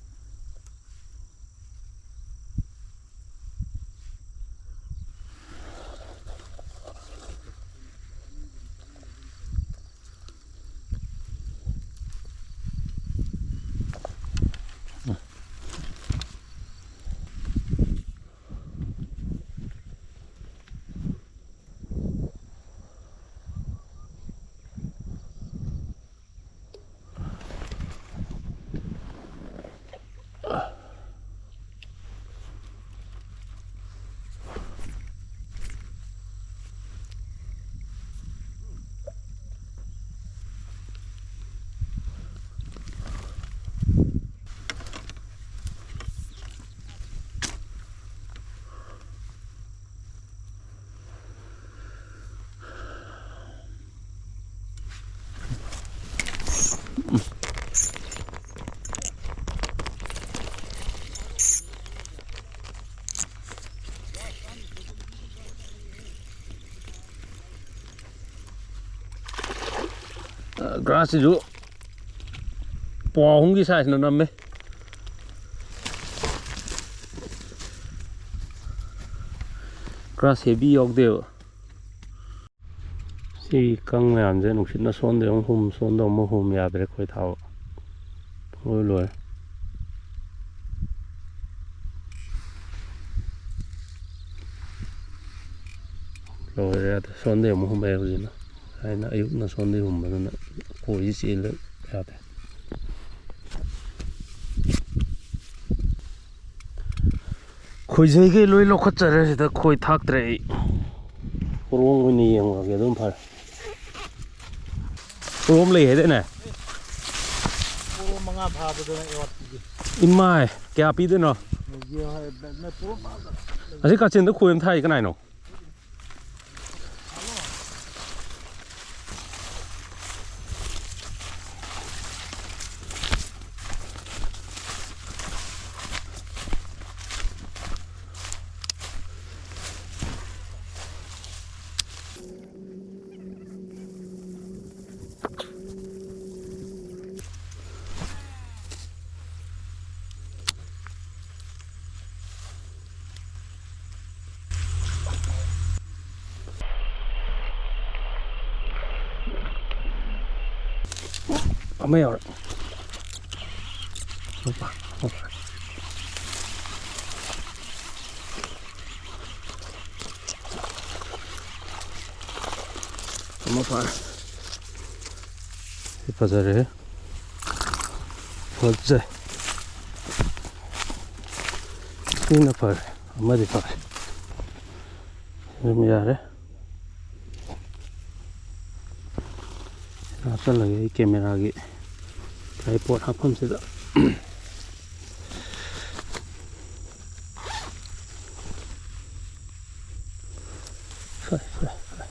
ꯒ꯭ꯔꯥꯁꯁꯤꯁꯨ ꯄꯋꯥ ꯑꯍꯨꯝꯒꯤ ꯁꯥꯏꯖꯅ ꯅꯝꯃꯦ꯫ ꯒ꯭ꯔꯥꯁ ꯍꯦꯚꯤ ꯌꯥꯎꯗꯦꯕ꯫ ꯁꯤ ꯀꯪ ꯃꯌꯥꯝꯁꯦ ꯅꯨꯡꯁꯤꯠꯅ ꯁꯣꯟꯗ ꯑꯃꯨꯛ ꯍꯨꯝ, ꯁꯣꯟꯗ ꯑꯃꯨꯛ ꯍꯨꯝ, ꯌꯥꯗ꯭ꯔꯦ ꯈꯣꯏ ꯊꯥꯕ꯫ ꯂꯣꯏ ꯂꯣꯏꯔꯦ꯫ ꯂꯣꯏꯔꯦ, ꯌꯥꯗꯦ꯫ ꯁꯣꯝꯗꯩ ꯑꯃꯨꯛ ꯍꯨꯝꯃꯛꯑꯦ ꯍꯧꯖꯤꯛꯅ꯫ ꯍꯥꯏꯅ ꯑꯌꯨꯛꯅ ꯁꯣꯝꯗꯩ ꯍꯨꯝꯕꯗꯨꯅ ꯈꯣꯏꯁꯤ ꯆꯦꯜꯂꯦ꯫ ꯌꯥꯗꯦ꯫ ꯈꯣꯏꯖꯩꯈꯩ ꯂꯣꯏ ꯂꯧꯈꯠꯆꯔꯦ꯫ ꯁꯤꯗ ꯈꯣꯏ ꯊꯥꯛꯇ꯭ꯔꯦ ꯑꯩ꯫ ꯄꯣꯔꯣꯝ ꯑꯣꯏꯅ ꯌꯦꯡꯉꯨꯔꯒꯦ, ꯑꯗꯨꯝ ꯐꯔꯦ꯫ ꯄꯣꯔꯣꯝ ꯂꯩ ꯍꯥꯏꯗꯥꯏꯅꯦ? ꯄꯣꯔꯣꯝ ꯃꯉꯥ ꯐꯥꯕꯗꯨꯅ ꯑꯦꯋꯥꯔꯗ ꯄꯤꯒꯦ꯫ ꯏꯃꯥꯏ, ꯀꯌꯥ ꯄꯤꯗꯣꯏꯅꯣ? ꯌꯦꯡꯉꯣ ꯍꯥꯏ, ꯅ-, ꯄꯣꯔꯣꯝ ꯐꯥꯕꯗ꯫ ꯑꯁꯤ ꯀꯥꯆꯤꯟꯗ ꯈꯣꯏ ꯑꯃ ꯊꯥꯛꯏ ꯀꯅꯥꯏꯅꯣ? ꯑꯃ ꯌꯥꯎꯔꯦ꯫ ꯍꯣꯄ, ꯍꯣꯄ꯫ ꯑꯃ ꯐꯥꯔꯦ꯫ ꯁꯤ ꯐꯖꯔꯦ꯫ ꯐꯖꯩ꯫ ꯁꯤꯅ ꯐꯔꯦ꯫ ꯑꯃꯗꯤ ꯐꯔꯦ꯫ ꯑꯗꯨꯝ ꯌꯥꯔꯦ꯫ ꯍꯥꯞꯆꯜꯂꯒꯦ ꯑꯩ ꯀꯦꯃꯦꯔꯥꯒꯤ ꯇ꯭ꯔꯥꯏꯄꯣꯠ ꯍꯥꯞꯐꯝꯁꯤꯗ꯫ ꯐꯔꯦ, ꯐꯔꯦ, ꯐꯔꯦ꯫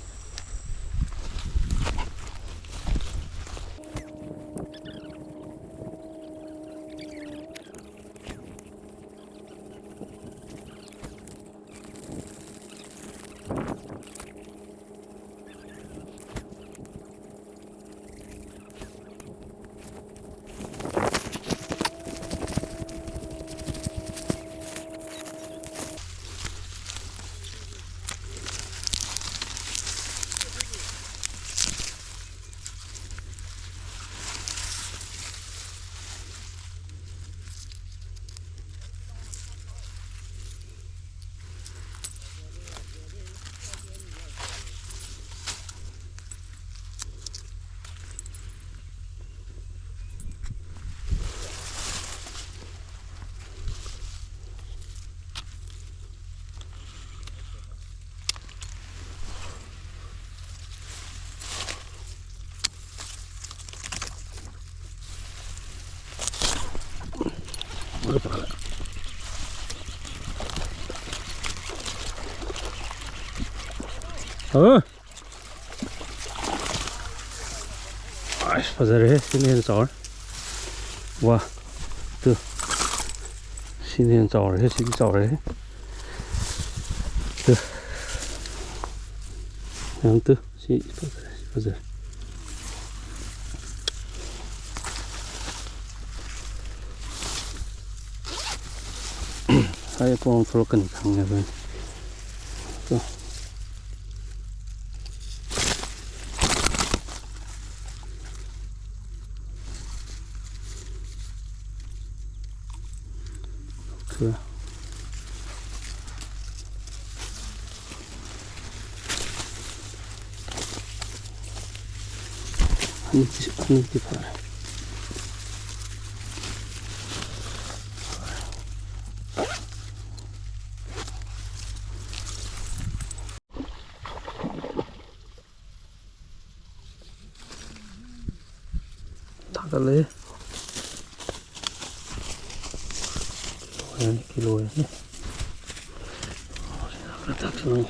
ꯑ? ꯑꯁ, ꯐꯖꯔꯦꯍꯦ, ꯁꯤꯅ ꯍꯦꯟꯅ ꯆꯥꯎꯔꯦ꯫ ꯋꯥ, ꯇꯨ꯫ ꯁꯤꯅ ꯍꯦꯟꯅ ꯆꯥꯎꯔꯦꯍꯦ, ꯁꯤꯗꯤ ꯆꯥꯎꯔꯦꯍꯦ꯫ ꯇꯨ꯫ ꯌꯥꯝ ꯇꯨ꯫ ꯁꯤ ꯐꯖꯔꯦ, ꯁꯤ ꯐꯖꯔꯦ꯫ ꯁ꯭ꯋꯥꯏ ꯑꯄꯣꯝ ꯊꯣꯛꯂꯛꯀꯅꯤ ꯈꯪꯉꯦ ꯑꯩꯈꯣꯏꯅ꯫ ꯇꯨ꯫ ꯑꯣꯀꯦ꯫ ꯑꯅꯤꯗꯤ, ꯑꯅꯤꯗꯤ ꯐꯔꯦ꯫ ꯊꯥꯒꯠꯂꯛꯑꯦ꯫ ꯀꯤꯂꯣ ꯍꯦꯟꯅꯤ, ꯀꯤꯂꯣ ꯍꯦꯟꯅꯤ꯫ ꯈꯔ ꯊꯥꯛꯆꯜꯂꯣ꯫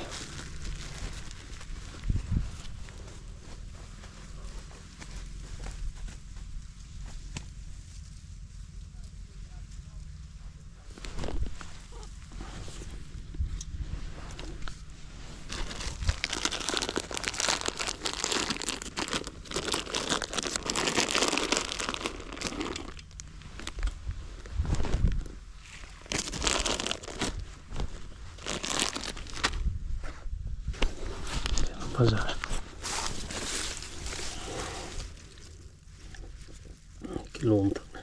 ꯐꯖꯔꯦ꯫ ꯀꯤꯂꯣ ꯑꯃ ꯊꯛꯅꯦ꯫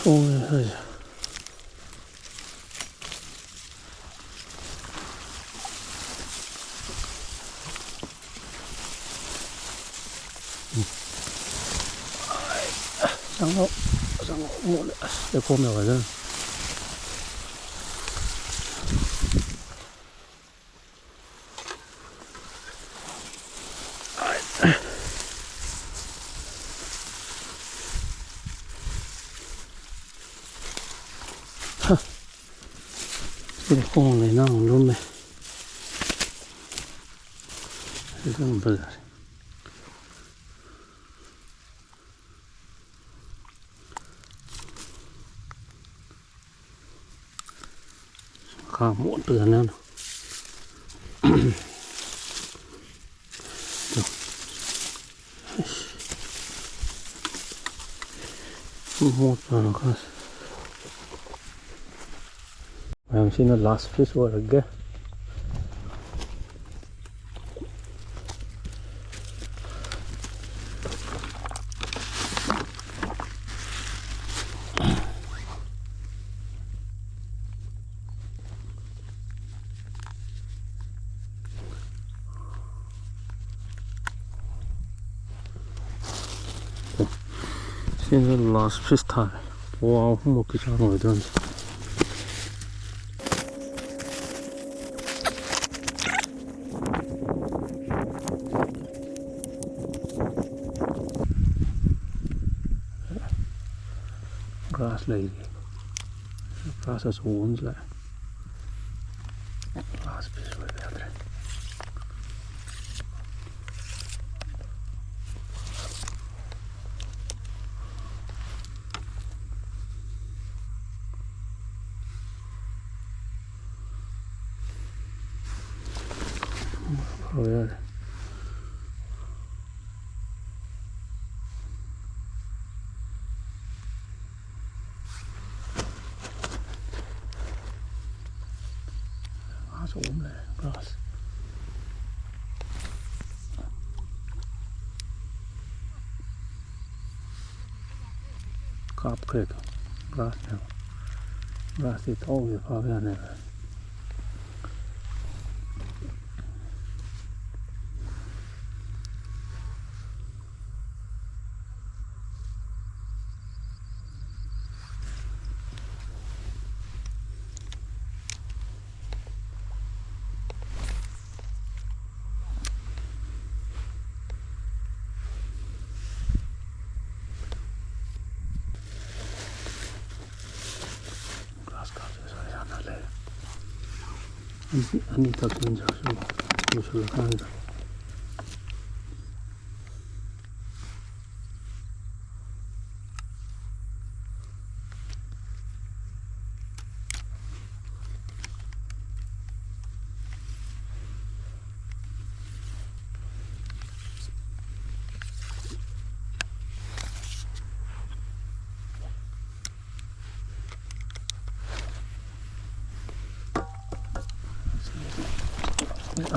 ꯁꯣꯡꯉꯦ ꯈꯔꯁꯦ꯫ ꯆꯪꯉꯧ, ꯆꯪꯉꯧ ꯃꯣꯠꯂꯦ꯫ ꯑꯁ, ꯂꯩꯈꯣꯝ ꯌꯥꯎꯔꯦꯗꯅ꯫ ꯁꯤꯗ ꯈꯣꯡ ꯂꯩꯅꯥꯡ ꯑꯃ ꯂꯨꯝꯃꯦ꯫ ꯁꯤ ꯑꯗꯨꯝ ꯐꯖꯔꯦ꯫ ꯈꯥ ꯃꯣꯠꯄꯗꯅꯦ꯫ ꯃꯣꯠꯄ ꯈꯔ꯫ ꯃꯌꯥꯝꯁꯤꯅ last fish ꯑꯣꯏꯔꯒꯦ꯫ ꯁꯤꯅ last fish ꯊꯥꯔꯦ꯫ ꯄꯋꯥ ꯑꯍꯨꯝꯃꯨꯛꯀꯤ ꯆꯥꯡ ꯑꯣꯏꯗꯣꯏꯅꯤ꯫ Grass ꯂꯩꯔꯤ꯫ Grass ꯑꯆꯧꯕ ꯑꯃꯁꯨ ꯂꯥꯛꯑꯦ꯫ Last fish ꯑꯣꯏꯕ ꯌꯥꯗ꯭ꯔꯦ꯫ ꯐꯥꯕ ꯌꯥꯔꯦ꯫ ꯇꯧꯕ ꯑꯃ ꯂꯩꯔꯦ, ꯒ꯭ꯔꯥꯁ꯫ ꯀꯥꯞꯈ꯭ꯔꯦꯗꯣ꯫ ꯒ꯭ꯔꯥꯁꯅꯦꯕ꯫ ꯒ꯭ꯔꯥꯁꯇꯤ ꯊꯧꯕꯁꯦ ꯐꯥꯕ ꯌꯥꯅꯦꯕ꯫ ꯒ꯭ꯔꯥꯁ ꯀꯥꯞꯁꯦ ꯁ꯭ꯋꯥꯏ ꯌꯥꯝꯅ ꯂꯩꯔꯦ꯫ ꯑꯅꯤ, ꯑꯅꯤ ꯊꯛꯄ ꯏꯟꯖꯥꯡꯁꯨ ꯂꯣꯏꯁꯤꯜꯂꯀꯥꯟꯗ꯫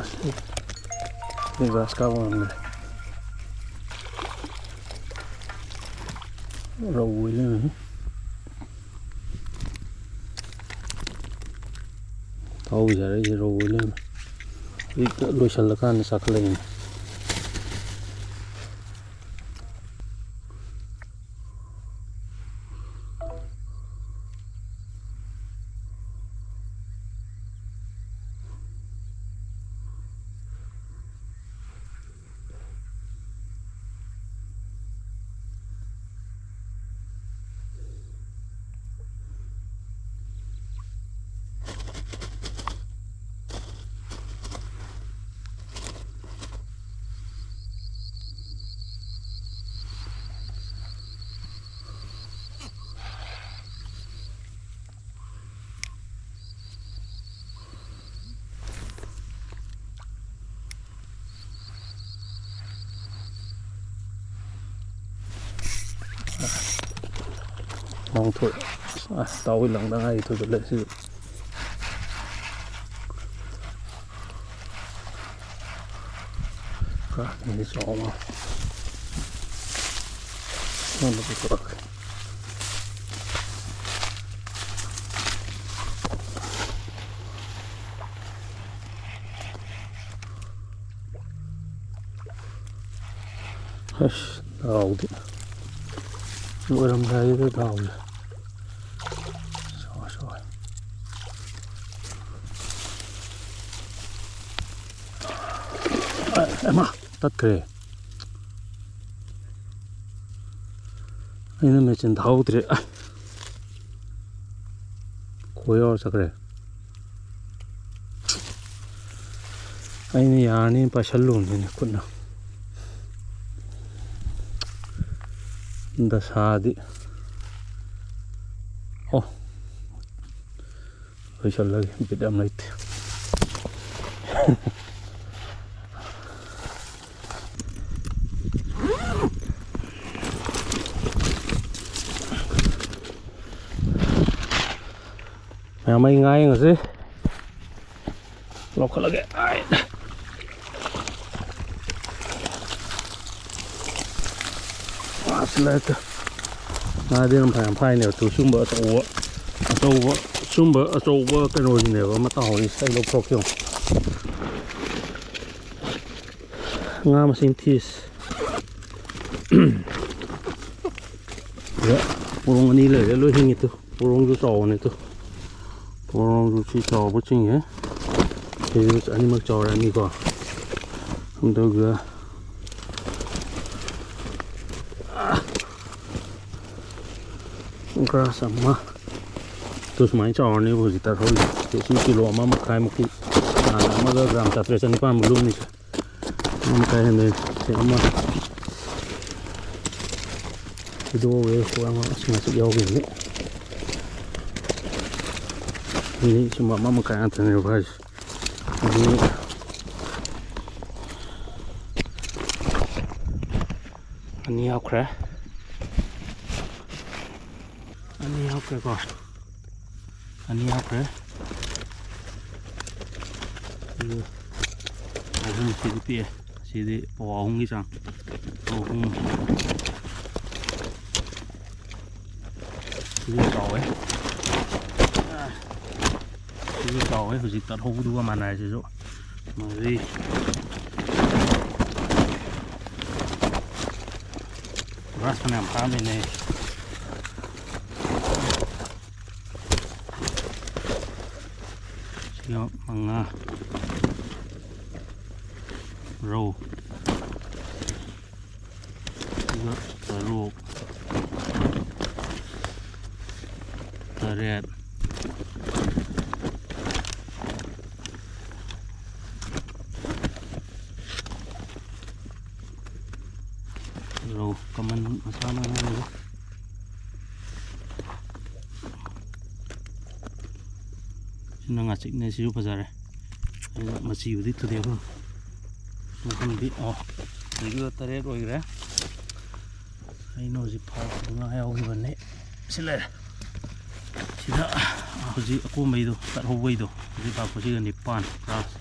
ꯑꯁ, ꯑꯩ ꯒ꯭ꯔꯥꯁ ꯀꯥꯞꯄ ꯉꯝꯗ꯭ꯔꯦ꯫ ꯔꯧ ꯑꯣꯏ ꯂꯩꯔꯝꯃꯦ꯫ ꯊꯧꯖꯔꯛꯏꯁꯦ ꯔꯧ ꯑꯣꯏ ꯂꯩꯔꯝꯃꯦ꯫ ꯍꯧꯖꯤꯛꯇ ꯂꯣꯏꯁꯤꯜꯂꯀꯥꯟꯗ ꯆꯥꯈꯠꯂꯛꯏꯅꯦ꯫ ꯃꯥꯡꯊꯣꯛꯑꯦ꯫ ꯑꯁ, ꯇꯥꯑꯣꯏ ꯂꯪꯗ ꯉꯥꯏꯔꯤ ꯊꯣꯏꯒꯠꯂꯦ ꯁꯤꯁꯨ꯫ ꯀꯥꯔꯅꯤ ꯆꯥꯎꯕ꯫ ꯁꯣꯝꯗ ꯄꯨꯊꯣꯔꯛꯀꯦ꯫ ꯑꯁ, ꯗꯥꯎꯗꯤ꯫ ꯂꯣꯏꯔꯝꯗꯥꯏꯗ ꯗꯥꯎꯁꯦ꯫ ꯁꯣꯏ, ꯁꯣꯏ꯫ ꯑ-, ꯑꯃ ꯇꯠꯈ꯭ꯔꯦ꯫ ꯑꯩꯅ ꯃꯦꯆꯤꯟ ꯊꯥꯍꯧꯗ꯭ꯔꯦ꯫ ꯑ-, ꯈꯣꯏ ꯌꯥꯎꯔ ꯆꯠꯈ꯭ꯔꯦ꯫ ꯑꯩꯅ ꯌꯥꯔꯅꯤ ꯄꯥꯏꯁꯜꯂꯨꯕꯅꯤꯅꯦ ꯈꯨꯠꯅ꯫ ꯗꯁꯥꯗꯤ꯫ ꯑꯣ꯫ ꯂꯣꯏꯁꯜꯂꯒꯦ, ꯕꯤꯠ ꯌꯥꯝ ꯂꯩꯇꯦ꯫ ꯃꯌꯥꯝ, ꯑꯩ ꯉꯥ ꯌꯦꯡꯉꯁꯤ꯫ ꯂꯧꯈꯠꯂꯒꯦ꯫ ꯑꯥꯏ꯫ ꯑꯁ, ꯂꯥꯏꯔꯤꯛꯇ ꯉꯥꯗꯤ ꯌꯥꯝ ꯐꯅꯌꯥꯝ ꯐꯥꯏꯅꯦꯕ꯫ ꯇꯨ ꯁꯨꯝꯕ ꯑꯆꯧꯕ, ꯑꯆꯧꯕ, ꯁꯨꯝꯕ ꯑꯆꯧꯕ ꯀꯩꯅꯣꯁꯤꯅꯦꯕ ꯑꯃ ꯇꯥꯍꯧꯔꯤꯁꯦ꯫ ꯑꯩ ꯂꯧꯊꯣꯛꯀꯦ ꯌꯦꯡꯉꯣ꯫ ꯉꯥ ꯃꯁꯤꯡ ꯊꯤꯁ꯫ ꯁꯤꯗ ꯄꯣꯔꯣꯡ ꯑꯅꯤ ꯂꯩꯔꯦ, ꯂꯣꯏ ꯍꯤꯡꯉꯤ ꯇꯨ꯫ ꯄꯣꯔꯣꯡꯁꯨ ꯆꯥꯎꯕꯅꯦ ꯇꯨ꯫ ꯄꯣꯔꯣꯡꯁꯨ ꯁꯤ ꯆꯥꯎꯕ ꯆꯤꯡꯉꯦ꯫ ꯁꯤꯁꯨ ꯑꯅꯤꯃꯛ ꯆꯥꯎꯔꯦ ꯑꯅꯤꯀꯣ꯫ ꯑꯗꯨꯒ ꯒ꯭ꯔꯥꯁ ꯑꯃ꯫ ꯇꯨ ꯁꯨꯃꯥꯏꯅ ꯆꯥꯎꯔꯅꯦꯕ ꯍꯧꯖꯤꯛ ꯇꯥꯊꯣꯛꯏꯁꯦ꯫ ꯁꯤ ꯀꯤꯂꯣ ꯑꯃ ꯃꯈꯥꯏꯃꯨꯛꯀꯤ ꯇꯥꯅ ꯑꯃꯒ ꯒ꯭ꯔꯥꯝ ꯆꯥꯇ꯭ꯔꯦꯠ ꯆꯅꯤꯄꯥꯟꯃꯨꯛ ꯂꯨꯝꯅꯤꯁꯦ꯫ ꯑꯃ ꯃꯈꯥꯏ ꯍꯦꯟꯗꯣꯏꯅꯤ꯫ ꯁꯤ ꯑꯃ ꯊꯤꯗꯣꯛꯑꯒꯦ꯫ ꯈꯣꯡ ꯑꯁ ꯉꯥꯆꯤꯛ ꯌꯥꯎꯈꯤꯕꯅꯤ꯫ ꯑꯅꯤ ꯁꯨꯝꯕ ꯑꯃ ꯃꯈꯥꯏ ꯉꯥꯛꯇꯅꯦꯕ ꯍꯥꯏꯁꯦ꯫ ꯑꯅꯤ, ꯑꯅꯤ ꯌꯥꯎꯈ꯭ꯔꯦ꯫ ꯑꯅꯤ ꯌꯥꯎꯈ꯭ꯔꯦꯀꯣ꯫ ꯑꯅꯤ ꯌꯥꯎꯈ꯭ꯔꯦ꯫ ꯑꯗꯨ ꯑꯍꯨꯝ ꯁꯤꯗꯤ ꯄꯤꯛꯑꯦ꯫ ꯁꯤꯗꯤ ꯄꯋꯥ ꯑꯍꯨꯝꯒꯤ ꯆꯥꯡ꯫ ꯑꯍꯨꯝ꯫ ꯁꯤꯁꯨ ꯆꯥꯎꯋꯦ꯫ ꯁꯤꯁꯨ ꯆꯥꯎꯋꯦ꯫ ꯍꯧꯖꯤꯛ ꯇꯠꯍꯧꯕꯗꯨꯒ ꯃꯥꯟꯅꯔꯦ꯫ ꯁꯤꯁꯨ ꯃꯔꯤ꯫ ꯒ꯭ꯔꯥꯁ ꯐꯅꯌꯥꯝ ꯐꯥꯔꯝꯃꯤꯅꯦ꯫ ꯁꯤꯒ ꯃꯉꯥ꯫ ꯔꯧ꯫ ꯁꯤꯒ ꯇꯔꯨꯛ꯫ ꯇꯔꯦꯠ꯫ ꯔꯧ ꯀꯃꯟ ꯃꯆꯥ ꯑꯃ ꯂꯩꯔꯦ꯫ ꯁꯤꯅ ꯉꯥꯆꯤꯛꯅꯦ, ꯁꯤꯁꯨ ꯐꯖꯔꯦ꯫ ꯑꯗꯨꯒ ꯃꯆꯤꯕꯨꯗꯤ ꯊꯨꯗꯦꯛꯈ꯭ꯔꯣ꯫ ꯃꯐꯝꯗꯤ, ꯑꯣ, ꯍꯧꯖꯤꯛꯀꯤꯗꯣ ꯇꯔꯦꯠ ꯑꯣꯏꯈ꯭ꯔꯦ꯫ ꯑꯩꯅ ꯍꯧꯖꯤꯛ ꯐꯥꯔꯛꯄꯗ ꯉꯥ ꯌꯥꯎꯈꯤꯕꯅꯦ꯫ ꯁꯤ ꯂꯩꯔꯦ꯫ ꯁꯤꯗ ꯍꯧꯖꯤꯛ ꯑꯀꯣꯝꯕꯩꯗꯣ, ꯇꯠꯍꯧꯕꯩꯗꯣ, ꯍꯧꯖꯤꯛ ꯐꯥꯔꯛꯄꯁꯤꯒ ꯅꯤꯄꯥꯟ ꯒ꯭ꯔꯥꯁ꯫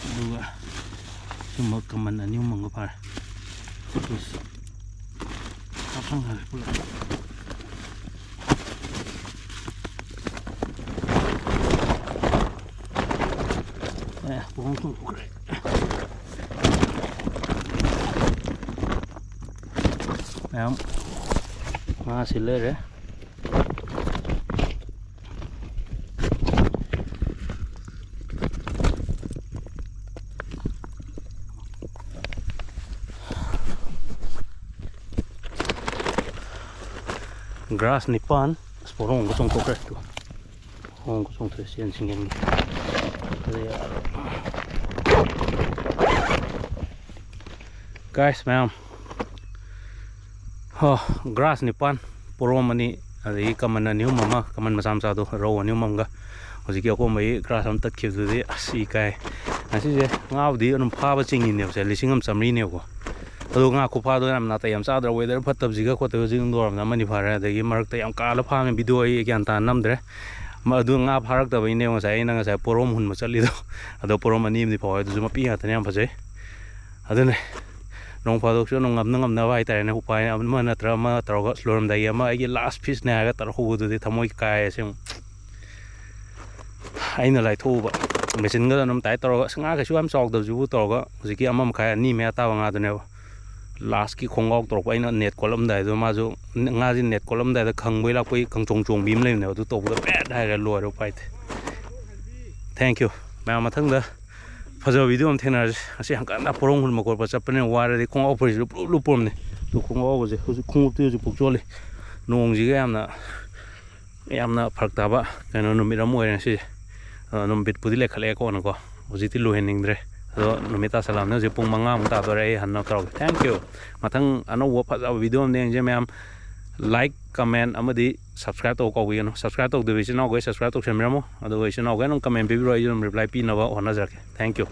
ꯑꯗꯨꯒ ꯁꯨꯝꯕ ꯀꯃꯟ ꯑꯅꯤ ꯑꯍꯨꯝ ꯑꯃꯒ ꯐꯥꯔꯦ꯫ ꯍꯥꯞꯁꯟꯈ꯭ꯔꯦ ꯄꯨꯂꯞ꯫ ꯑꯦ, ꯄꯣꯔꯣꯝ ꯆꯣꯡꯊꯣꯛꯈ꯭ꯔꯦ꯫ ꯃꯌꯥꯝ ꯉꯥ ꯁꯤ ꯂꯩꯔꯦ꯫ ꯒ꯭ꯔꯥꯁ ꯅꯤꯄꯥꯟ꯫ ꯑꯁ, ꯄꯣꯔꯣꯝ ꯑꯃꯒ ꯆꯣꯡꯊꯣꯛꯈ꯭ꯔꯦ꯫ ꯇꯨ꯫ ꯄꯣꯔꯣꯝ ꯑꯃꯒ ꯆꯣꯡꯊꯣꯛꯑꯦ, ꯆꯦꯟ ꯁꯤꯡꯒꯦꯟꯒꯤ꯫ ꯑꯗꯩ, ꯒꯥꯏꯁ ꯃꯌꯥꯝ, ꯍꯣ, ꯒ꯭ꯔꯥꯁ ꯅꯤꯄꯥꯟ, ꯄꯣꯔꯣꯝ ꯑꯅꯤ, ꯑꯗꯒꯤ ꯀꯃꯟ ꯑꯅꯤ ꯑꯍꯨꯝ ꯑꯃ, ꯀꯃꯟ ꯃꯆꯥ ꯃꯆꯥꯗꯣ, ꯔꯧ ꯑꯅꯤ ꯑꯍꯨꯝ ꯑꯃꯒ꯫ ꯍꯧꯖꯤꯛꯀꯤ ꯑꯀꯣꯝꯕꯒꯤ ꯒ꯭ꯔꯥꯁ ꯑꯃ ꯇꯠꯈꯤꯕꯗꯨꯗꯤ ꯑꯁ ꯏꯀꯥꯏ꯫ ꯉꯁꯤꯁꯦ ꯉꯥꯕꯨꯗꯤ ꯑꯗꯨꯝ ꯐꯥꯕ ꯆꯤꯡꯉꯤꯅꯦꯕꯁꯦ, ꯂꯤꯁꯤꯡ ꯑꯃ ꯆꯥꯝꯃꯔꯤꯅꯦꯕꯀꯣ꯫ ꯑꯗꯣ ꯉꯥ ꯈꯨꯐꯥꯗꯣ ꯌꯥꯝ ꯅꯥꯇꯩ ꯌꯥꯝ ꯆꯥꯗ꯭ꯔꯥ, ꯋꯦꯗꯔ ꯐꯠꯇꯕꯁꯤꯒ ꯈꯣꯠꯇꯕꯁꯤꯒ ꯅꯣꯔꯝꯗ ꯑꯃꯅꯤ ꯐꯥꯔꯦ꯫ ꯑꯗꯒꯤ ꯃꯔꯛꯇ ꯌꯥꯝ ꯀꯥꯂ ꯐꯥꯔꯃꯤ, ꯚꯤꯗꯤꯑꯣ ꯑꯩ ꯒ꯭ꯌꯥꯟ ꯇꯥꯅ ꯅꯝꯗ꯭ꯔꯦ꯫ ꯃ-, ꯑꯗꯨ ꯉꯥ ꯐꯥꯔꯛꯇꯕꯩꯅꯦ ꯉꯁꯥꯏ ꯑꯩꯅ ꯉꯁꯥꯏ ꯄꯣꯔꯣꯝ ꯍꯨꯟꯕ ꯆꯠꯂꯤꯗꯣ꯫ ꯑꯗꯣ ꯄꯣꯔꯣꯝ ꯑꯅꯤ ꯑꯃꯗꯤ ꯐꯥꯎꯋꯦ, ꯑꯗꯨꯁꯨ ꯃꯄꯤ ꯉꯥꯛꯇꯅꯦ, ꯌꯥꯝ ꯐꯖꯩ꯫ ꯑꯗꯨꯅꯦ, ꯅꯣꯡ ꯐꯥꯗꯣꯛꯁꯨ ꯑꯗꯨꯝ ꯉꯝꯅ ꯉꯝꯅꯕ ꯍꯥꯏꯇꯥꯔꯦꯅꯦ, ꯎꯄꯥꯏ ꯑꯃ ꯅꯠꯇ꯭ꯔ ꯑꯃ ꯇꯧꯔꯒ, ꯂꯣꯏꯔꯝꯗꯥꯏꯒꯤ ꯑꯃ ꯑꯩꯒꯤ ꯂꯥꯁ ꯐꯤꯁꯅꯦ ꯍꯥꯏꯔꯒ ꯇꯧꯔꯛꯍꯧꯕꯗꯨꯗꯤ ꯊꯃꯣꯏ ꯀꯥꯏ ꯑꯁꯦꯡꯕ꯫ ꯑꯩꯅ ꯂꯥꯏꯊꯣꯛꯎꯕ, ꯃꯦꯆꯤꯟꯒꯗ ꯑꯗꯨꯝ ꯇꯥꯏꯠ ꯇꯧꯔꯒ, "ꯑꯁ, ꯉꯥ ꯀꯩꯁꯨ ꯌꯥꯝ ꯆꯥꯎꯗꯕꯁꯤꯕꯨ" ꯇꯧꯔꯒ, ꯍꯧꯖꯤꯛꯀꯤ ꯑꯃ ꯃꯈꯥꯏ ꯑꯅꯤ ꯃꯌꯥ ꯇꯥꯕ ꯉꯥꯗꯨꯅꯦꯕ꯫ ꯂꯥꯁꯀꯤ ꯈꯣꯡꯒꯥꯎ ꯇꯧꯔꯛꯄ, ꯑꯩꯅ ꯅꯦꯠ ꯀꯣꯠꯂꯝꯗꯥꯏꯗꯣ, ꯃꯥꯁꯨ ꯉꯥꯁꯦ ꯅꯦꯠ ꯀꯣꯠꯂꯝꯗꯥꯏꯗ ꯈꯪꯕꯣꯏ ꯂꯥꯛꯄꯣꯏ ꯈꯪꯆꯣꯡ ꯆꯣꯡꯕꯤ ꯑꯃ ꯂꯩꯕꯅꯦꯕ, ꯑꯗꯨ ꯇꯧꯕꯗ ꯄꯦꯠ ꯍꯥꯏꯔꯦ, ꯂꯣꯏꯔꯦ, ꯎꯄꯥꯏ ꯂꯩꯇꯦ꯫ Thank you ꯃꯌꯥꯝ, ꯃꯊꯪꯗ ꯐꯖꯕ ꯚꯤꯗꯤꯑꯣ ꯑꯃ ꯊꯦꯡꯅꯔꯁꯤ꯫ ꯑꯁꯤ ꯍꯪꯀꯠ ꯍꯟꯗ ꯄꯣꯔꯣꯝ ꯍꯨꯟꯕ ꯈꯣꯠꯄ ꯆꯠꯄꯅꯤꯅ ꯋꯥꯔꯗꯤ ꯈꯣꯡꯒꯥꯎ ꯐꯨꯔꯤꯠꯁꯤꯁꯨ ꯄꯨꯂꯨꯞ ꯂꯨꯞꯄꯝꯅꯤ꯫ ꯑꯗꯨ ꯈꯣꯡꯒꯥꯎꯒꯁꯦ ꯍꯧꯖꯤꯛ ꯈꯣꯡꯎꯞꯇꯤ ꯍꯧꯖꯤꯛ ꯄꯨꯛꯆꯣꯠꯂꯤ꯫ ꯅꯣꯡꯁꯤꯒ ꯌꯥꯝꯅ, ꯌꯥꯝꯅ ꯐꯔꯛ ꯇꯥꯕ ꯀꯩꯅꯣ ꯅꯨꯃꯤꯠ ꯑꯃ ꯑꯣꯏꯔꯦ ꯉꯁꯤꯁꯦ꯫ ꯑꯗꯣ ꯑꯗꯨꯝ ꯕꯤꯠꯄꯨꯗꯤ ꯂꯩꯈꯠꯂꯛꯑꯦ ꯀꯣꯟꯅꯀꯣ꯫ ꯍꯧꯖꯤꯛꯇꯤ ꯂꯣꯏꯍꯟꯅꯤꯡꯗ꯭ꯔꯦ꯫ ꯑꯗꯣ ꯅꯨꯃꯤꯠ ꯇꯥꯁꯜꯂꯛꯑꯕꯅꯤꯅ ꯍꯧꯖꯤꯛ ꯄꯨꯡ ꯃꯉꯥꯃꯨꯛ ꯇꯥꯗꯣꯔꯦ, ꯑꯩ ꯍꯟꯅ ꯇꯧꯔꯒꯦ꯫ Thank you꯫ ꯃꯊꯪ ꯑꯅꯧꯕ ꯐꯖꯕ ꯚꯤꯗꯤꯑꯣ ꯑꯃ ꯌꯦꯡꯁꯦ ꯃꯌꯥꯝ꯫ Like, comment ꯑꯃꯗꯤ subscribe ꯇꯧꯕ ꯀꯥꯎꯕꯤꯒꯅꯨ꯫ Subscribe ꯇꯧꯗꯕ ꯏꯆꯤꯟ ꯏꯅꯥꯎꯈꯩ subscribe ꯇꯧꯁꯟꯕꯤꯔꯝꯃꯣ꯫ ꯑꯗꯨꯒ ꯏꯆꯤꯟ ꯏꯅꯥꯎꯈꯩ ꯑꯗꯨꯝ comment ꯄꯤꯕꯤꯔꯣ, ꯑꯩꯁꯨ ꯑꯗꯨꯝ reply ꯄꯤꯅꯕ ꯍꯣꯠꯅꯖꯔꯛꯀꯦ꯫ Thank you꯫